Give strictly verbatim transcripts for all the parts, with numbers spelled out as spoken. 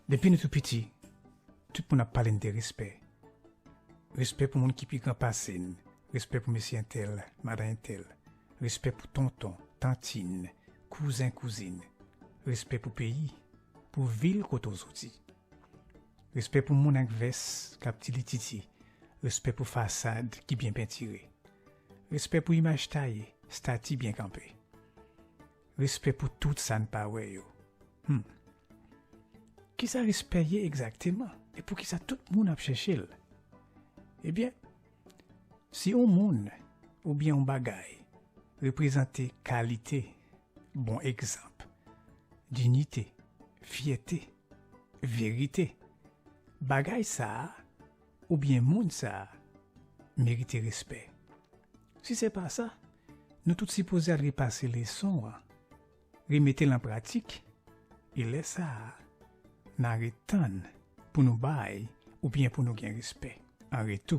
Depi nou tou piti, tout moun ap pale n de respè. Respè pou moun ki pi gran pase n, respè pou mesye entèl, madan entèl, respè pou tonton, tantin, kouzen, kouzin, respè pou peyi, pou vil kote w soti. Respè pou moun ak vès k ap tilititi, respè pou fasad ki byen pentire, respè pou imaj taye, stati byen kanpe. Respè pou tout sa n pa wè yo. Hmm. Kisa respè ye egzakteman? E poukisa tout moun ap chèche l? Ebyen, si yon moun oubyen yon bagay reprezante kalite, bon egzanp, diyite, fyète, verite, bagay sa a oubyen moun sa a merite respè. Si se pa sa, nou tout sipoze al repase leson an, remete l an pratik, e lè sa a, n a ret tann pou nou bay oubyen pou nou gen respè an retou.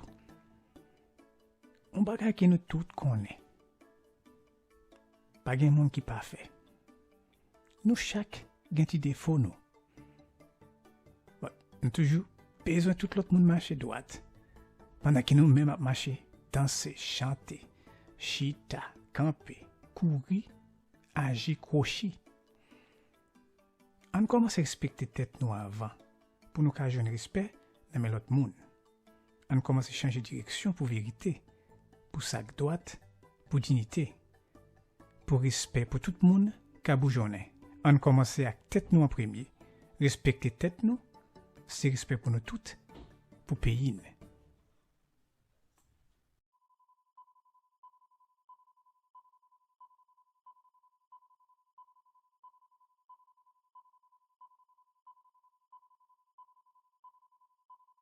Yon bagay ke nou tout konnen, pa gen moun ki pafè. Nou chak gen ti defo nou. Bon, nou toujou bezwen tout lòt moun mache dwat, pandan ke nou menm ap mache, danse, chante, chita, kanpe, kouri, aji, kwochi. Ann kòmanse respekte tèt nou avan, pou nou ka jwenn respè nan men lòt moun. Ann kòmanse chanje direksyon pou verite, pou sa k dwat, pou diyite, pou respè pou tout moun k ap boujonnen. Ann kòmanse ak tèt nou an premye. Respekte tèt nou, se respè pou nou tout, pou peyi n.